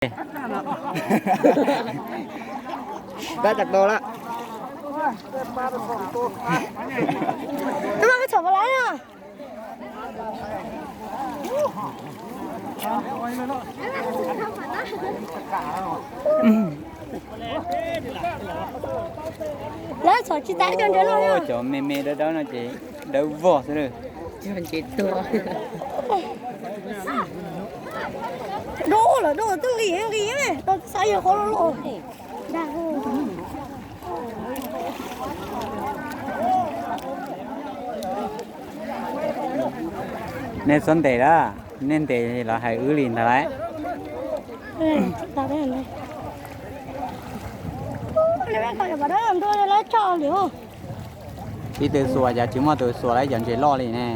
Dab cov tua lawm. Tub mab, koj txhom puas lawv na? Lawv txhom tsis tas cov ntses loj. Cov me me dawb dawb no ces dawb vog xwb lawm. Cov ntses tuag. Dub lawm, dub twb nqis nqis, tau xav yog qhov loj loj. Nej txhob ntes lawm, nej ntes los hais wb li ntag lauj. Ib tug xuas cas tsis muaj tus xuas lawv cov ntses loj li ne.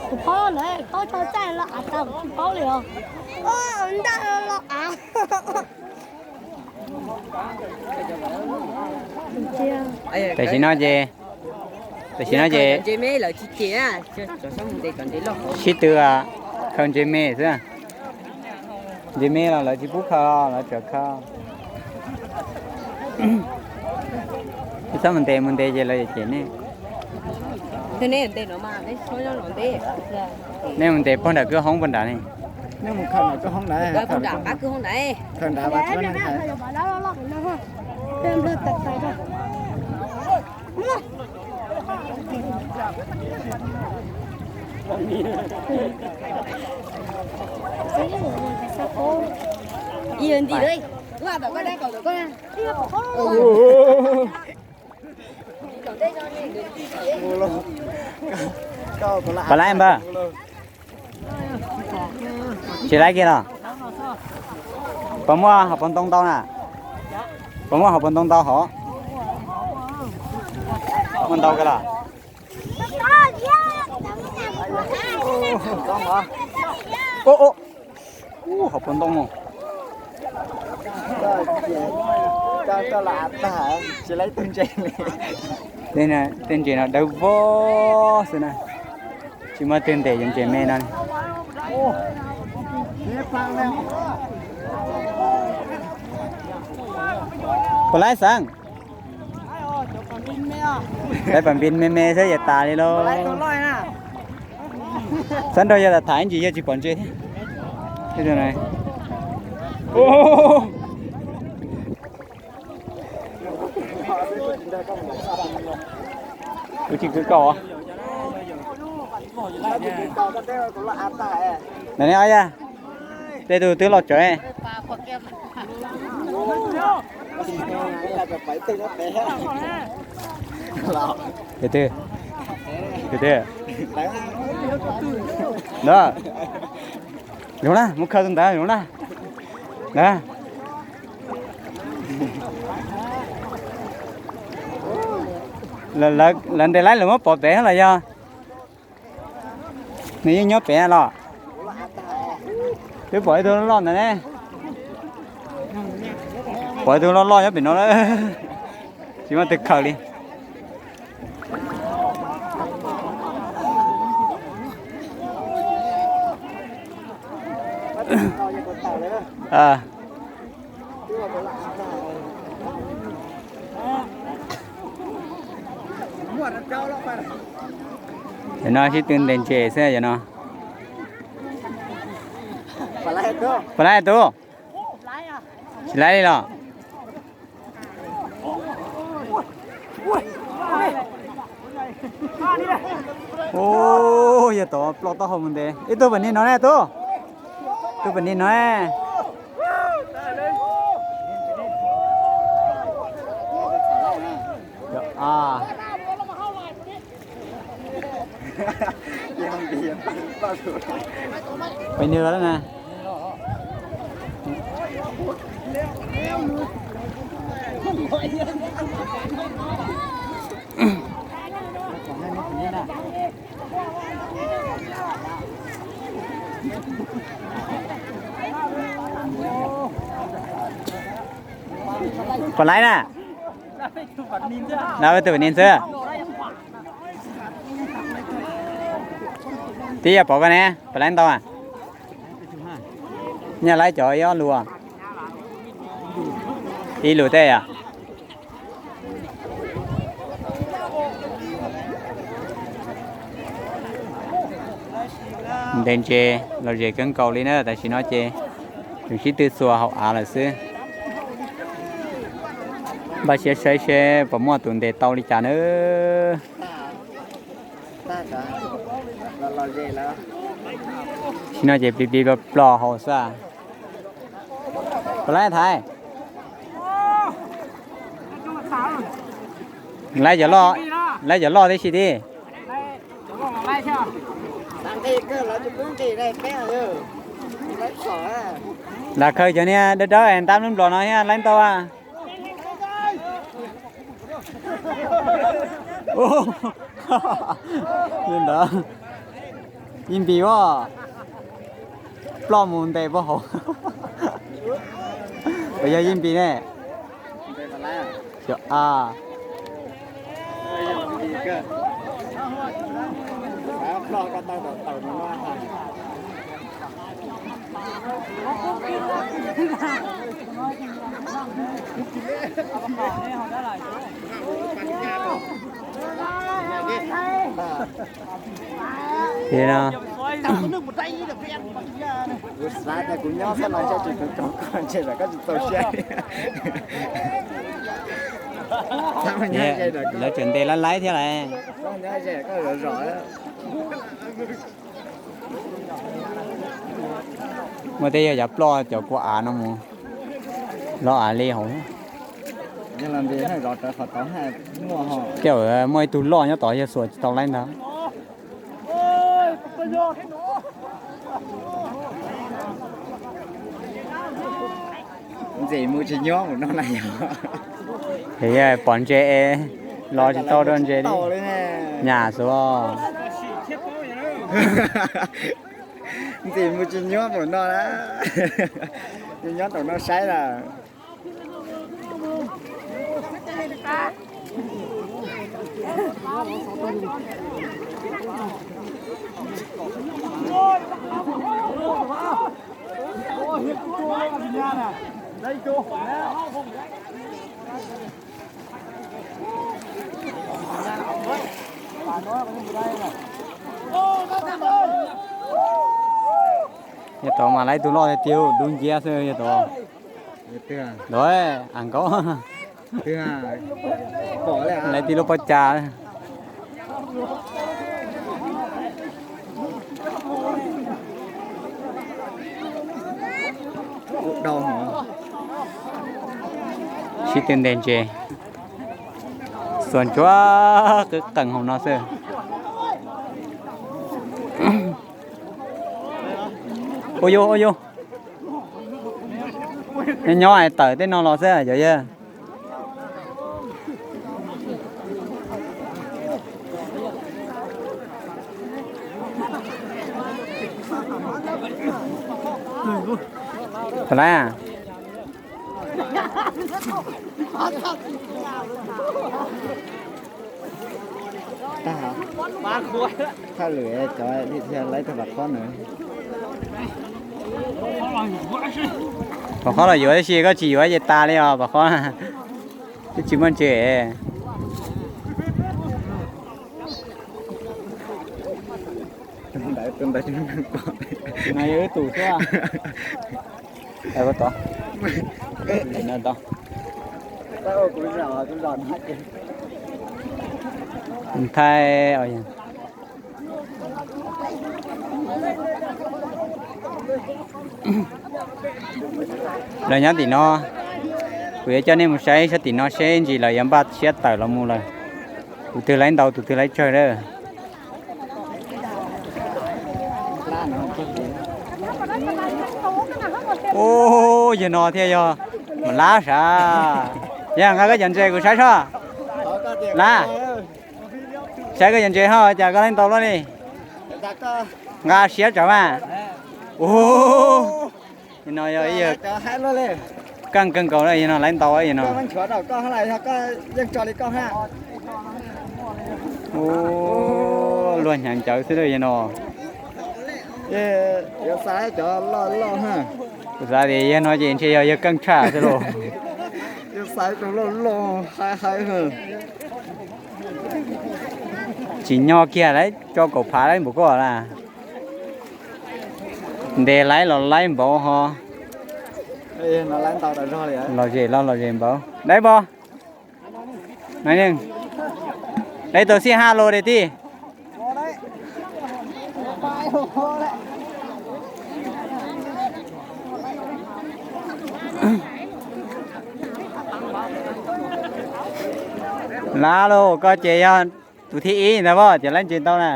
Kuv phob ntawd, phob tso txaij los av tas kuv tsis paub li os. Ntag los av. Tam sim no ces, tam sim no ces sib tw khaws ntses me xwb. Ntses me los lawv tsis pub khaws, lawv tseem khaws. Txhob mus ntes, mus ntes ces lawv cem nej. Nej mus ntes puag nram kwj hoob puag nrad ne. Puas laib npawg? Tsis laib kiag los? Puas muaj hauv paus ntoo ntau na? Puas muaj hauv paus ntoo ntau hov? Muaj ntau kiag los? Ub, hauv paus ntoo. Tej ntses no dawb vog xwb na, tsis muaj twg ntes cov ntses me no li. Puas laib xeev? Laib pas npis me me xwb ces tas li lauj. Xav nrog yawg tham ib ntsis yawg tsis pom ntses thiab. Kuv tsis kwv koj. Ntawm ne, ob yawg, tej tug twb loj tsawv. Tus twg? Tus twg? Ntawd. Zoo na, mus khaws tus ntawd zoo na. Ntawd. Lawv ntes laib lawv muab pov pem los yog? Nws yeej nyob pem los? Twb pom ib tug loj ntawd ne. Pom ib tug loj loj nyob pem no lawm. Tsis muaj twg khaws li. Cov no sib tw ntes ntses xwb cov no. Puas laib tus? Tsis laib li los? Ub, yog tod ploj taub hau mus ntev. Ib tug pem nig no ne tub. Tug pem nig no ne. Pem nig lawm na. Puas laib na? Peb tus pem nig xwb. Tib yam pom koj ne, puas laib ntau? Nyaj laib cov ib ob lus, ib lus tej yom. Ntes ntses los ze kawg nkaus li na, tam sim no ces tseem sib tw xuas hauv av lawm xwb. Npaj siab saib seb puas muaj tus ntes tau li cas na. Tam sim no ces plig plig plog plog hauv xwb. Puas laib thaiv? Laib cov loj, laib cov loj tib si tib. Lam khaws cov niag dawb dawb es ntab lub nplog no thiab laib ntau a. Li ntawd, Yij Npis as, ploj mus ntes puag hauv. Puas yog Yij Npis ne? Xyov a. Li no, lawv tseem ntes laib laib thiab lauj. Muaj tej yog cov ploj cov kua av no mus, loj av li hauv. Tej zaum muaj ib tug loj nyob tod yog xuas tsis tau laib ntag. Ntxim mus tsis nyob mus no na yog. Pom ntses los tsis tau dua ntses li. Nyam xwb. Ntxim mus tsis nyob mus no na. Tsis nyob tau no saib lawm. Yog tod mas laib tus loj tiag tiag, dub nciab xwb yog tod. Lawv, a nkaub, laib tib lub pob cas. Sib tw ntes ntses, xuas ntsuab qwb qees hauv no xwb. Ua yug ua yug, nyob nyob es tawm tej no los xwb cov yawg. Puas laib? Thaj lwm cov laib tag vam qhob na. Vam qhob los yuav tab sis koj tsis yuav ces tas li os vam qhob. Twb tsis muaj ntses. No yog wb tus xwb. Tod, tod. Nthaib, lawv nyob tim no, kuv yuav coj nej mus saib sab tim no seb ntsis lawv yuav npaj siab tawm los mus lawm. Tus twg laib ntau tus twg laib tsawg lawm. Ub, yog no thiaj yog mas lab sav. Yog nqa koj cov ntses kuv saib soj. Lab, saib koj cov ntses ho cas koj laib ntau luaj li. Nqa siab tsawv mas. Ub, no yog ib yam keej kawg nkaus yog no laib ntau yog no. Ub, luag hnyav ncawv xwb yog no. Yuav xav cov loj loj na. Kuv xav tias yawg no ces ntshe yog yawg keej tshaj xwb lauj. Yuav xav cov loj loj haib haib na. Tsim nyog kiag lawv tso kaum phav lawm npaum ko na. Ntes laib los laib npaum ho. Los zem los los zem npaum. Dai pov. Dai tau xij haj lus dai tij. Lab lauj, koj ces yog tus thib ib ntag as, ces laib ntses ntau na.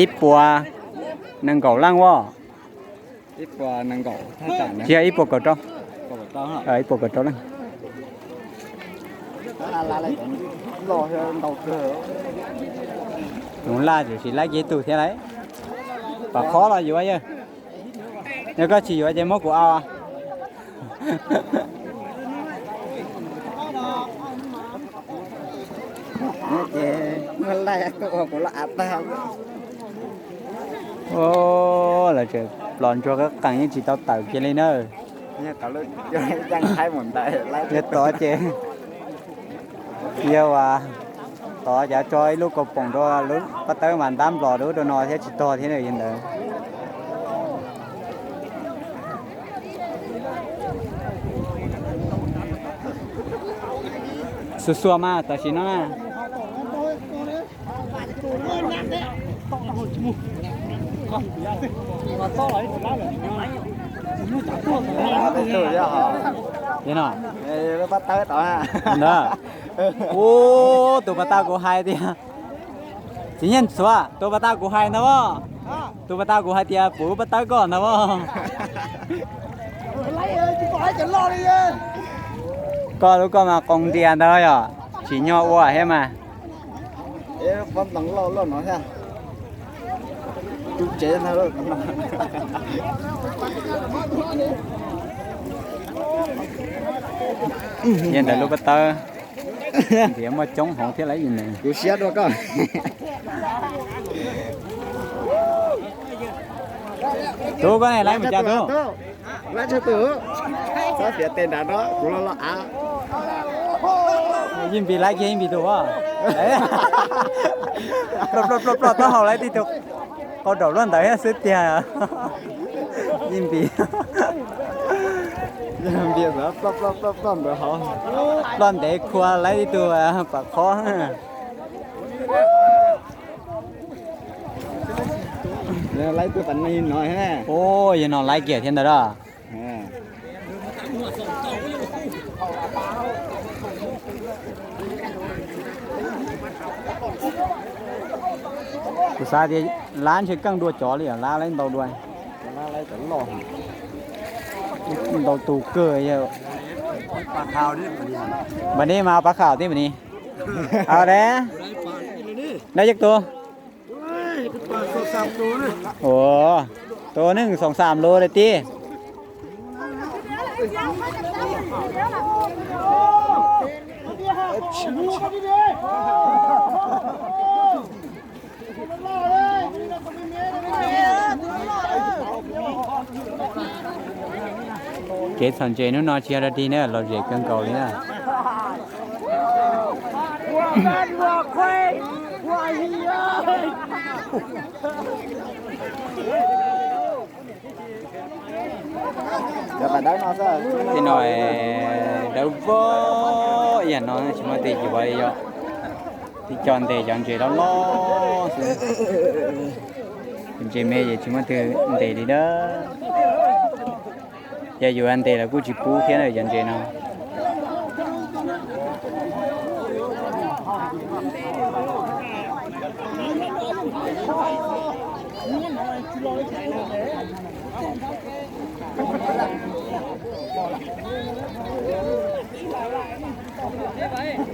Ib puas nees nkaum leej as. Tsis yog ib puas kaum rau, ib puas kaum rau leej. Tus laj tiam sis laib kiag tug thiab lauj. Pam qhob los yuav yawg. Yog koj tsis yuav ces muab kuv au. Ces muab laij tuaj ua kuv laj av tag. Lawv tseem plos ntsuag qeeb qees yeej tsis tau tawm kiag li na. Yog tod ces, yog uas tod cav tso ib lub kaus poom rau lub paj tawb mas ntab nplos rau ub rau no thiab tsis tog thiab yog ntawd. Xuas xuas mas tam sim no na. Ub, tus pas tau kuv hais tias, txiv Nyiaj Ntxhuav, tus pas tau kuv hais ntag as, tus pas tau kuv hais tias puv lub pas tawb koj ntag as. Koj lub koj mas qoos ntias ntag yog, tsim nyog ua thiab mas. Yog ntawm lub pas tawb ntiav muaj coob hauv thiab lawm ne. Kuv siab dua koj. Tub, koj ne, laib mus cas tub? Laib tshaj tus. Txhob piav tes nrad no, kuv los los av. Yeej Npis laib kiag Yeej Npis tus as. Ploj ploj ploj ploj taub hau laib tib tug qau daum luaj ntawd thiab xwb tiag. Yeej Npis. Yeej Npis ploj ploj ploj ploj ntawd hauv. Ploj ntev khua laib tib tug pam qhob. Ub, yog no laib kiag thiab ntawd a. Kuv xav tias lab ntshe keej dua cov li os, lab laib ntau dua. Ntau tus kawg yog. Npam ni mas pab kham tib npam ni. Au de. Laib yeej tus. Ua, tus neeg xoom xam lus li tib. Kev txhom ntses hnub no tsis yog dog dig na, lom zem kawg nkaus li na. Tej no dawb vog ib yam no tsis muaj tes yuav li yom. Tib co ntes cov ntses loj loj xwb. Ntses me ces tsis muaj twg ntes li na. Yog yuav ntes los kuj tsis pub thiab na cov ntses no.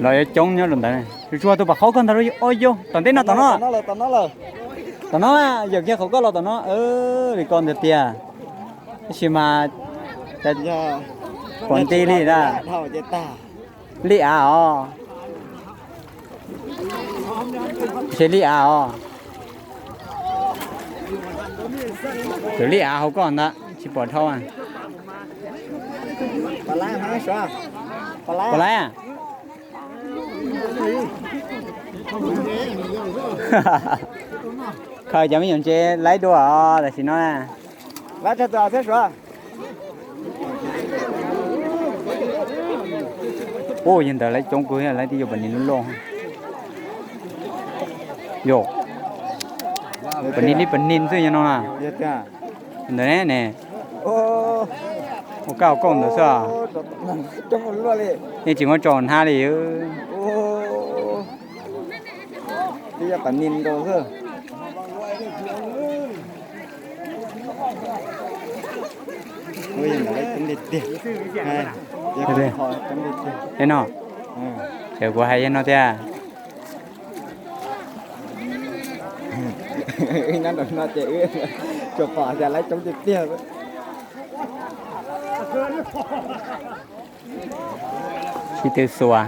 Los yuav coob nyob rau ntawd. Tsuas tsuas tus pam qhob koj ntag, o yog tom ntej no tom no. Tom no, yawm kiag qhov koj los tom no, li koj ntag tiag. Tab sis mas pom nti li na. Li av os. Ntshe li av os. Tus li av hauv koj ntag tsis pom dhau. Pom laiv? Khaws cov me nyuam ntses laiv dua os tam sim no. Laiv tag tus av thiab Suav. Ub, yog ntawd laiv coob kawg, laiv twb yuav pam nis loj loj. Yog pam nis li pam nis xwb yog no na. Ntawd ne ne. Ua kab ua kauj ntawd xwb. Yeej tsis muab tso hnab li. Twb yog pam nis nkaus xwb. Ub, yog ntawd laiv coob tiag tiag. Yog coob tiag tiag. Es no, ces kuv hais yog no tiag. Wb nyob nraum no ces wb tsuas pom tias laiv coob tiag tiag. Sib tw xuas.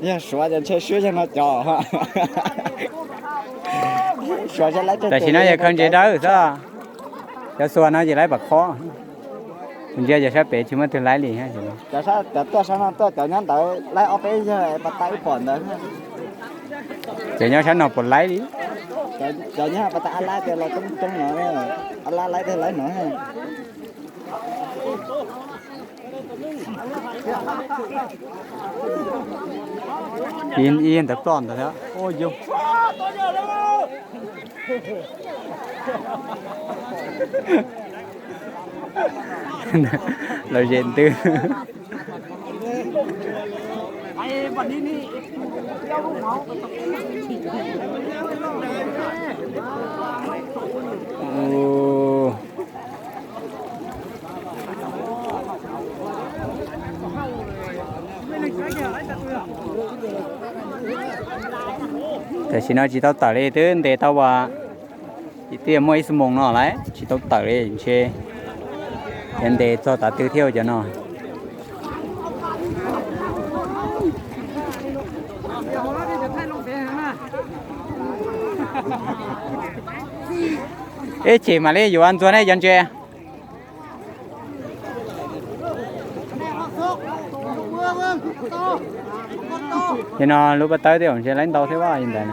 Yog Suav ces ntshe swb yog no cov. Tam sim no yog khaws ntses dawb xwb. Cov xuas no ces laiv pam khob. Kuv ntsia cov sab pem tsis muaj twg laiv li. Cov tuaj sab no tuaj cov nyob ntawd laiv ob peb yawg pas tas wb pom ntawd. Cov nyob sab no puas laiv li? Cov nyob pas tas ab lab tias los coob coob no, ab lab laiv tiag laiv no. Ib ntawd ploj ntawd thiab. Los zem ntws. Tam sim no tsis tau tawm li, twb ntes tau as, twb yuav muaj ib xuab moos no lawm tsis tau tawm li ntshe. Yuav ntes txog tav twg thiab cov no. Ib chim mam li yuav ntxuag nej cov ntses. Ces no lub pob tawb twb ntshe laib ntau thiab vaj li ntawd.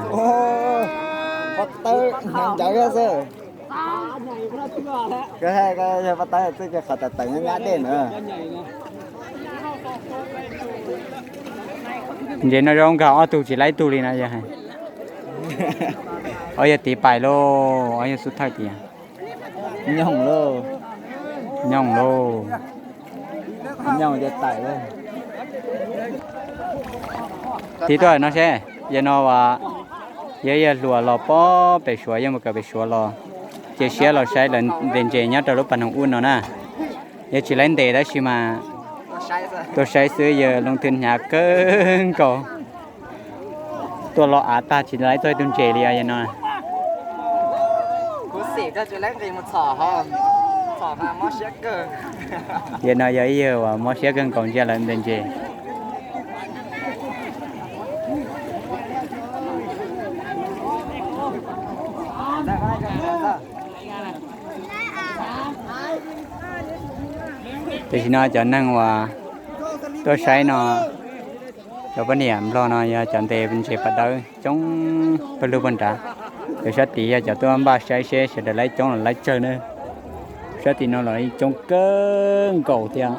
Pob tawb hneev ncawv thiab xwb. Yog pob tawb txij kiag qhov tawm tawm nyab nyab dej na. Ntses no zoo nkauj, ob tug tsis laib tug li no yog. Ob yog tiv pais lauj, ob yog xub thawj tias. Nyooj lauj, nyooj lauj, nyooj ces tawm lauj. Tiv tuaj no seb, yog no as, yog yawg hluas los pob pem Suav, yog mus kawm pem Suav los, cia siab los saib lawv ntes ntses nyob rau lub pas noog ub no na. Yog tsis laib ntes tab sis mas tuaj saib xwb, yawg loo thwv hnyav kawg nkaus. Tuaj los av tag tsis laib txog ib tug ntses li os yawg no. Yawg no yog ib yawg uas mob siab kawg nkaus ntsia lawv ntes ntses. Tam sim no cov neeg uas tuaj saib no, cov poj niam nplog no yog cov ntes ntses pas dawb coob pawg lug pag nrad. Cov sab tid yog cov tuaj npaj saib seb sawv daws laib coob los laib tsawg na. Sab tim no los coob kawg nkaus thiab.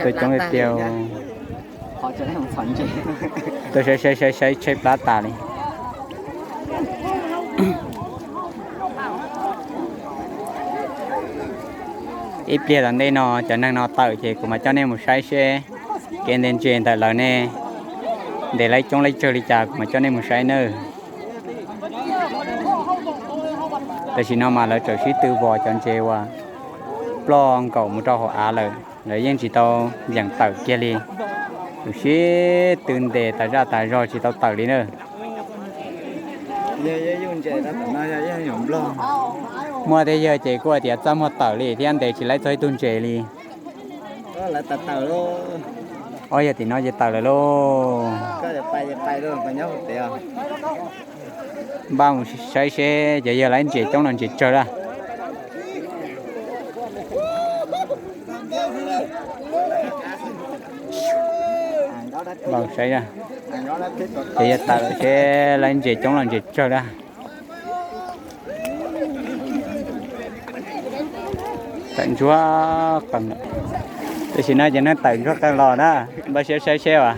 Tuaj coob tiag tiag. Tuaj saib saib saib saib tshaib plab tas li. Ib pliag tom ntej no cov neeg no tawm ces kuv mam coj nej mus saib seb kev ntes ntses ntawm lawv ne, ntes laib coob laib tsawg li cas kuv mam coj nej mus saib nawb. Tam sim no mas lawv tseem sib tw vos cov ntses uas ploj nkaum mus rau hauv av lawm, lawv yeej tsis tau yeem tawm kiag li. Lawv sib tw ntes tas zaj tas zog tsis tau tawm li na. Muaj tej yawg ces kuj hais tias txaj muag tawm li thiab ntes tsis laib txog ib tug ntses li. Ob yawg tim no ces tawm lawm lauj. Koj pais pais lauj, nyob hauv pem os. Npaj mus saib seb cov yawg lawv ntses coob los ntses tsawg lawm. Npaj saib, ces yog tawm seb lawv ntses coob los ntses tsawg lawm. Tawm ntsuag qees lawm. Tam sim no ces neeg tawm ntsuag qees los na, npaj siab saib seb as,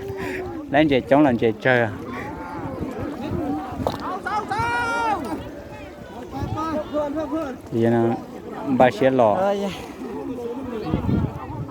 lawv ntses coob los ntses tsawg. Npaj siab los.